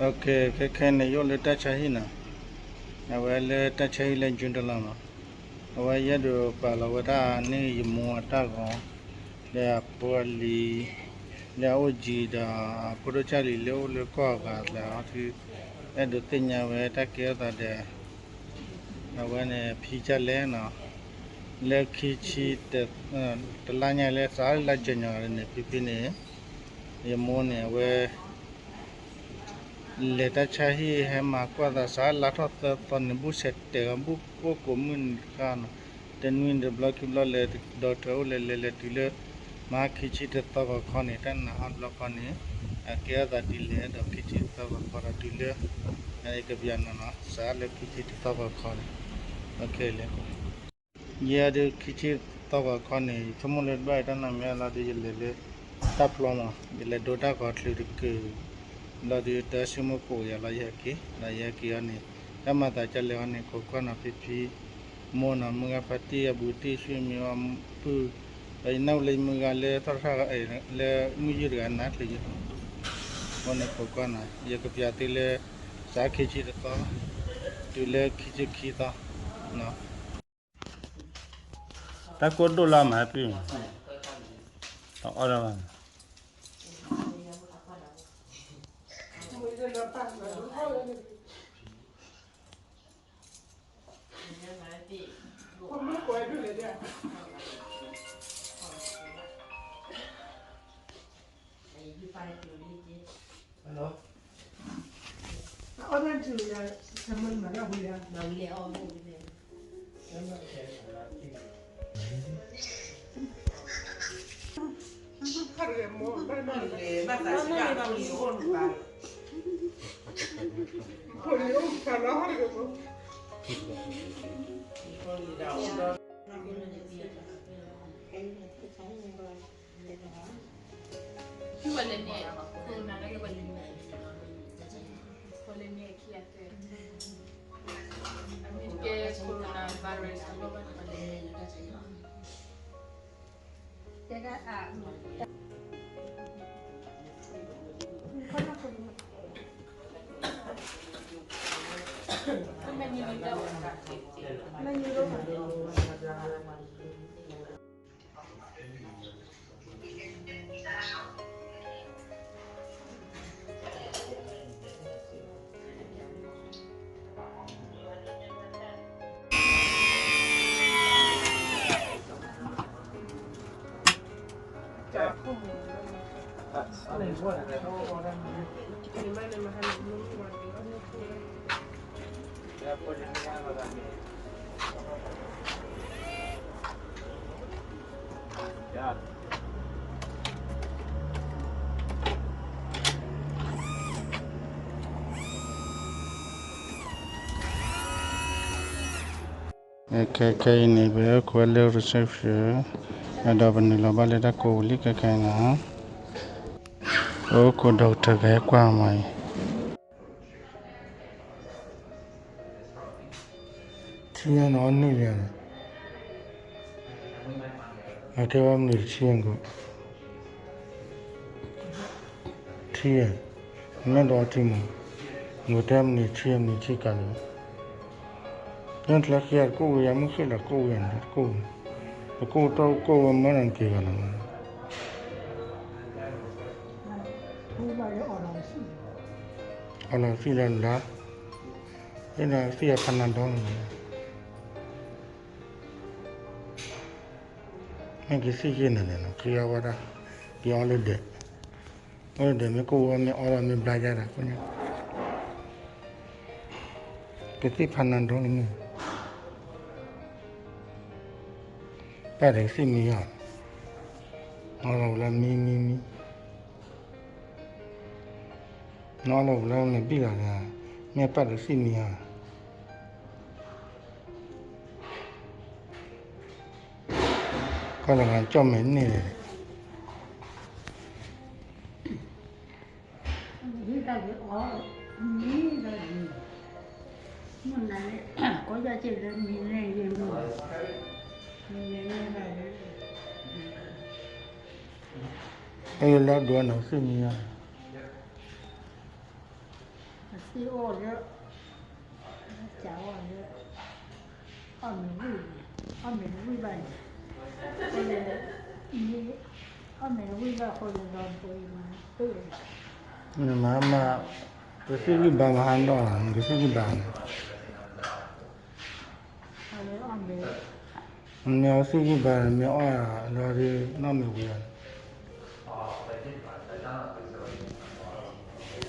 Okay, ခဲခဲန့ၣ် ယအိၣ်လၢတၢ်ဆါဟံၣ်နီၤ, အဝဲလၢတၢ်ဆါဟံၣ်လၢ June တလီၤနီၤ, အဝဲယအဲၣ်ဒိးပာ်လီၤဝဲဒၣ်န့ၢ်ယမိၢ်အတၢ်ဂီၤ, လၢအဖိအလံၤ, လၢအအိၣ်ယံၤဒီး အဖိဒိၣ်ကၢ်လံၤလၢအိၣ်လၢကီၢ်အဂၤသးအီၤ, အဲၣ်ဒိးသ့ၣ်ညါဝဲတၢ်ကဲထီၣ်သးဒီး အဝဲန့ၣ် ဖံကၢ်လဲၣ်နီၤ, လၢခံဆံ တလါညါလၢ စးလါကညီၤန့ၣ် ဖံဖံန့ၣ် ယမိၢ်န့ၣ် အဝဲ လဲၤတၢ်ဆါဟံၣ် ဟဲမၤကွၢ်သး စးလါထီၣ်သၢသီန့ၣ် ဘူၣ်ဆဲးတဲာ်ဂီၤ ဘူၣ်ကိၢ်ကိးမုၢ်နံၤတဃၣ်နီၤ, တနွံတဘျီခံဘျီလဲၤ doctor အိၣ်လဲၤလဲၤလဲၤတုၤလၢ မဟါခံဆံတသီဂီၤခီန့ၣ် တၢ်နာ်ဟီၣ်တဘျီဃီန့ၣ် အကဲထီၣ်သးဒ်လဲၣ်ဒီး ခံဆံတသီဂီၤခီဒီးတုၤလၢ ကပျးနီၤနီၤ စးလၢခံဆံတသီဂီၤခီန့ၣ် ခဲလၢာ် ယဲဒုးခံဆံတသီဂီၤခီန့ၣ် ယဆိကမိၣ်လၢတဘၣ်အံၤတၢ်နီတမံၤလီၤဒီး ယလဲၤလၢတၢ်ဖျီမး ယလဲၤဒိတၢ်ဂီၤချုးတကုာ်, ဘျီဒီးတၢ်ဆိကမိၣ်ကိးယၤလီၤ ယဟဲက့ၤ, ဒီးယဟဲက့ၤအီၤန့ၣ် တၢ်မၤသးကလဲၤအီၤန့ၣ် ခိးကွၢ်နီၤ ဖံဖံ မိၢ်နီၤ မုၢ်ဂၤဖါတံၢ် အဘူးတံၢ် ဆွေမျိုး အပုၢ်, ဒီးယနၢ်ဟူလၢယမုၢ်ဂၤလၢထီၣ်တၢ်ဂၤအဲၣ်လၢမုၢ်ယုၢ်တဂၤနါချုးယၤ, အဃိန့ၣ်ခိးကွၢ်နီၤ ယကပျးသုလၢ စးခံဆံတသီ တုၤလၢခံဆံခံသီ တၢ်ကိၢ်ဒိၣ်လၢမၤပ့ၢ်, တအီၣ်ဒၣ်ဘၣ်, ခဲခဲအံၤန့ၣ် ပအိၣ်ခိးဝဲလၢ reception ဒီးပနုာ်လီၤဘၣ်လၢတၢ်ကိးပူၤလံခဲခဲအံၤန့ၣ်, ပအိၣ်ခိး doctor ကဟဲကွၢ်မးအံၤ ထံၣ်ညါန့ၣ် အီၣ်န့ၢ်လံန့ၣ်, အထဲဝဲမနုၤတဆံယဲၢ်ကိး, ထံၣ်ယဲၢ်, မ့ၢ်ဒီးအီထံမး, မ့ၢ်တဲမနုၤတဆံယဲၢ် မနုၤတဆံကးလံ, ယတလၢခံဂၤတကိးဝဲယၤ မုၢ်ဃ့ၢ်ဒီးကိးဝဲယၤန့ၣ် တကိးဝဲ, တကိးတၢ်ကိးဝဲမၢနၤက့ၤဂၤလီၤ, အလီၤသံလၢလါ, အဲၣ်ဒိးသံအ Panadol န့ၣ် မ့ၢ်ကသံၣ်က့ၤန့ၣ်န့ၣ် က့ၤအီၣ်ဝဲဒၣ်, က့ၤအီၣ်လၢဒဲး, အီၣ်လၢဒဲး မ့ၢ်ကိၢ်ဝဲ မ့ၢ်အီၣ်လီၤ မ့ၢ်ဘျါယါဒၣ်ကိၣ်ညါ, ကသံၣ် Panadol န့ၣ်, ပၢ်ဒီးကသံၣ်မံယါ, အီၣ်လီၤဝဲလၢမံမံမံ နီၢ်လီၤဝဲလၢနဘံၣ်လီၤ, မ့ၢ်ပၢ်ဒီးသံၣ်မံယါ, ကီၢ်လီၤဂၤကၠီၣ်မဲာ်န့ၣ်, အဲလၢဒိးနသံၣ်မံယါ အစံၣ်အိၣ်လၢ ကးအီၣ်လၢ အီၣ်မ့ၤဝံၣ်န့ၣ်, အီၣ်မ့ၤတဝံၣ်ဘၣ်န့ၣ်, အဃိန့ၣ် အီၣ်မ့ၤတဝံၣ်ဘၣ်အဃိန့ၣ် ဒီပုၢ်ဝဲၢ်မၤတၢ်, နမၤမး, ပစံၣ်ဂံၢ်ဘါမးဟါဒီး နကစံၣ်ဂံၢ်ဘါန့ၣ် မ့ၢ်အီၣ်စံၣ်ဂံၢ်ဘါန့ၣ် မ့ၢ်အီၣ်လီၤဒီး နီၢ်မ့ၢ်ဝံၤလီၤန့ၣ်,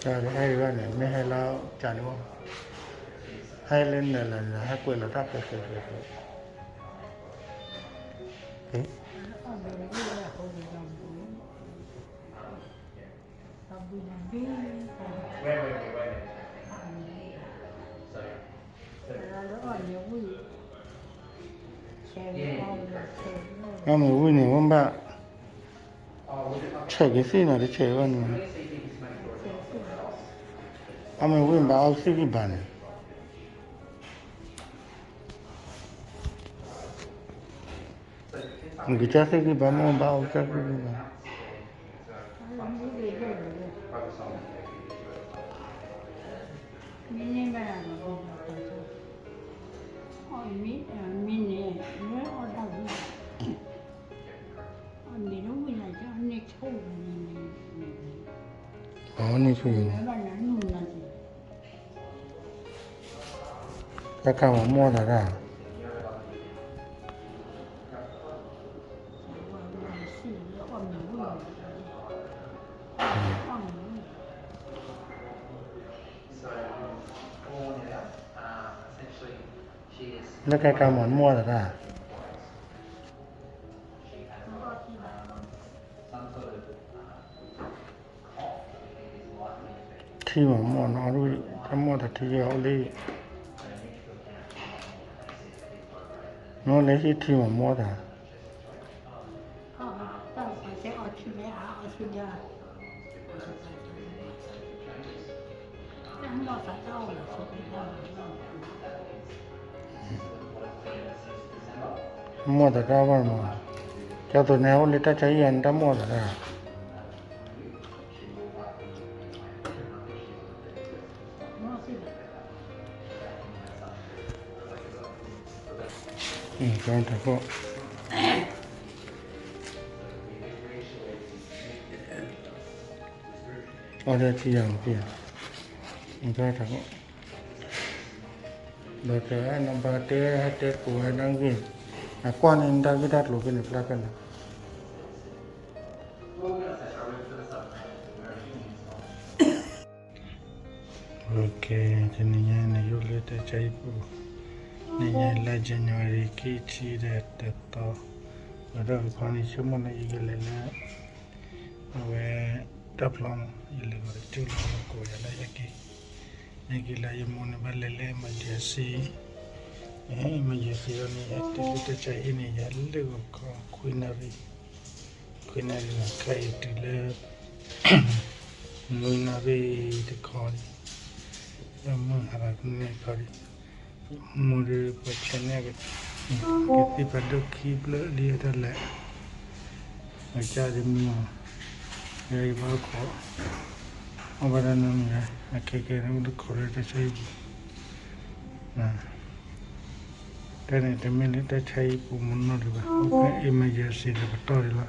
တၢ်ဟဲအံၤဘၣ်န့ၣ် မ့ၢ်ဟဲလၢကးန့ၣ်အိၣ်, ဟဲလၢနၤလၢ ဟဲကွဲးလီၤတၢ်ဃဲးဃဲးဃဲးဃဲး, အီၣ်မ့ၤဝံၣ်န့ၣ် ဝဲဘၣ် ဆဲးကသံၣ်နီၤ တဆဲးဘၣ်န့ၣ်, အီၣ်မ့ၤဝံၣ်ဘၣ်အီၣ်စံၣ်ဂံၢ်ဘါန့ၣ်, နကစၢ်စံၣ်ဂံၢ်ဘါ မ့ၢ်ဘၣ်အီၣ်စံၣ်ဂံၢ်ဘါ, အီၣ်န့ၢ်ဆိၣ်ဂ့ၤန့ၣ်, တၢ်ကါမၤမီၢ်သးတၢ် လၢကါကါမၤမီၢ်သးတၢ် ထံမၤမီၢ်နီၣ်ရံၣ် တၢ်မီၢ်သးထံက့ၤအိၣ်လံ, နီၣ်လၢဟံၣ်ထံမၤမီၢ်သး, မီၢ်သးတၢ်ဘၣ်မး, ကၠီသိးန့ၣ်အိၣ်လၢတၢ်ဆါဟံၣ်အံၤန့ၣ် တၢ်မီၢ်သးတၢ် ကၠီတၢ်ခိၣ် အီၣ်တၢ်ထံယၤမးဖံ, ကၠီတၢ်ခိၣ်, ဘၣ်တဲနဘၣ်တဲဟဲတဲကိးဝဲဒၣ်ဂ့ၢ်, အကွၢ်န့ၣ် နတၢ်ဂ့ၢ်တၢ်ကျိၤဖဲန့ၣ် ဖျါဖဲန့ၣ် တနံၤညါန့ၣ် ယအိၣ်လၢတၢ်ဆါဟံၣ်ပူၤ, နံၤညါလါ January ခံဆံဒီးတသီ, ဒီးတၢ်ကဖီန့ၣ် ဆိကမိၣ်လၢယကလဲၤလၢ အဝဲ တၢ်ဖျီမး ယလဲၤကီးတကၠိလၢကိးယၤလၢယက့ၤ, ယက့ၤလၢယမိၢ်န့ၣ် ဘၣ်လဲၤလၢ emergency, emergency ဒီးန့ၣ် ယဟဲတုၤလၢတၢ်ဆါဟံၣ်န့ၣ် ယဟဲလၢဂီၤခီ ခွံနၣ်ရံၣ်, ခွံနၣ်ရံၣ်န့ၣ် ခါအံၤတုၤလၢ နွံနၣ်ရံၣ်တခီန့ၣ်, လၢမုၢ်ဟါလီၤန့ၣ်ခီန့ၣ်, မိၢ်ဒီးပှၤဆဲးန့ၢ် ကသံၣ်ဖးဒိၣ်ခံဖျၢၣ်လံတၢ်လဲၣ်, အကစၢ်ဒ်မုၢ်အီၤ, ယဘၣ်ခိး, အီၣ်ဘၣ်တၢ်နီတမံၤ, အခဲကဲန့ၣ်အိၣ်တခိးလၢတၢ်ဆါဟံၣ်ပူၤ, တၢ်န့ၣ်တမ့ၢ်လၢတၢ်ဆါဟံၣ်ပူၤမနီၢ်ဒံးဘၣ်, အိၣ်ဖဲ emergency ဒီးပတီၢ်ဒံးလီၤ,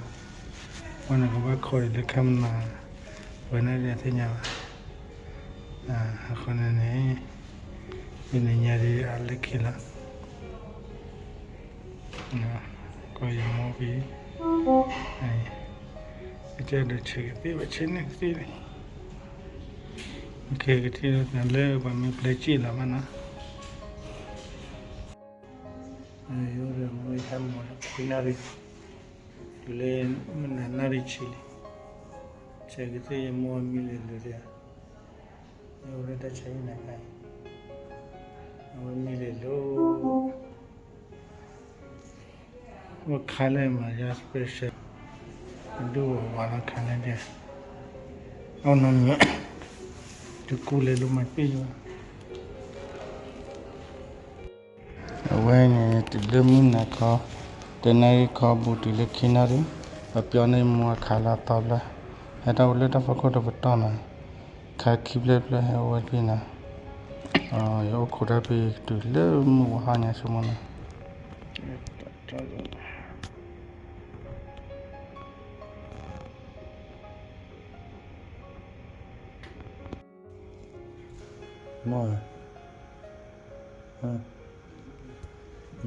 အဃိန့ၣ် ကဘၣ်ခိးဒံးလၢခဲမုၢ်နၤ, ပှၤနာ်က့ၤသ့ၣ်ညါဘၣ်, အဃိန့ၣ်န့ၣ် ယနံၤညါဒ်အါလၢခံလီၤ, ကီၢ်ယမိၢ်ဖံ, ကစၢ်ဒိးဆဲးကသံၣ်ဘၣ်ဆဲးန့ၢ်ကသံၣ်န့ၣ်, ကထံၣ်လၢပှၤမ့ၢ်ပျဲစ့ၢ်လီၤမးနီၤ, ယအိၣ်ဒီးမိၢ်ဟဲမၤခွံနၣ်ရံၣ်, တုၤလၢမုၢ်နၤနၣ်ရံၣ်ဆံလံ, ဆဲးကသံၣ်ယမိၢ်မံလ့ၤလိၤဒံး, ယအိၣ်လၢတၢ်ဆါဟံၣ်နၤခါအံၤ, အဝဲမံလ့ၤလိၤ အိၣ်ခါလၢမၤယါ special, အဒိၣ်ဝဲဝါလီၤခါလၢဒဲး, အနီၢ်မံၤ, တကူလဲၤလိာ်မၤပ့ၢ်ယါ, အဝဲန့ၣ် တုၤလၢမုၢ်နၤခီ, တနၣ်ရံၣ်ခီဘူးတုၤလၢခံနၣ်ရံၣ်, ပပျီန့ၢ်မိၢ်အခါလၢအသီဖျၢၣ်, ဟဲထီၣ်ဝဲလၢတၢ်ဖီခိၣ်တပတီၢ်နီၤ, က ခါခံဖျၢၣ်ဖျၢၣ်ဟဲအိၣ်ဝဲဒၣ်နၤ, ယအိၣ်ခိးတၢ်ဖဲကတုၤလၢမုၢ်ဝါဟါညါဆိကမိၣ်နၤ, မ့ၢ်,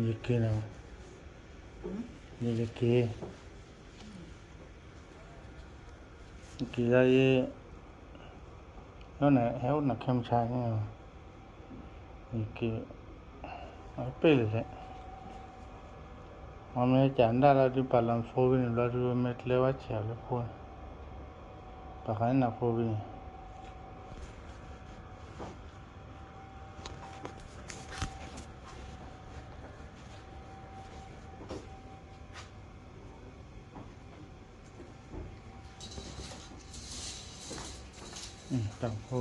ယက့ၤနၤ, ယက့ၤ က့ၤဒၣ်ယဲ, လီၤန့ၣ် ဟဲအိၣ်နၤခဲမုၢ်ဆါန့ၣ်, ယက့ၤ, ပ့ၢ်လံလဲၣ်, မ့ၢ်ကနၣ်တၢ်လၢဒုးပာ်လီၤနဖိဂ့ၤန့ၣ်ဘျီဒုး မ့ၢ်တလဲဝဲဆဲးအီၤလၢဖိန့ၣ်, ပာ်ဃာ်န့ၢ်နဖိဂ့ၤန့ၣ် တၢ်ဖိ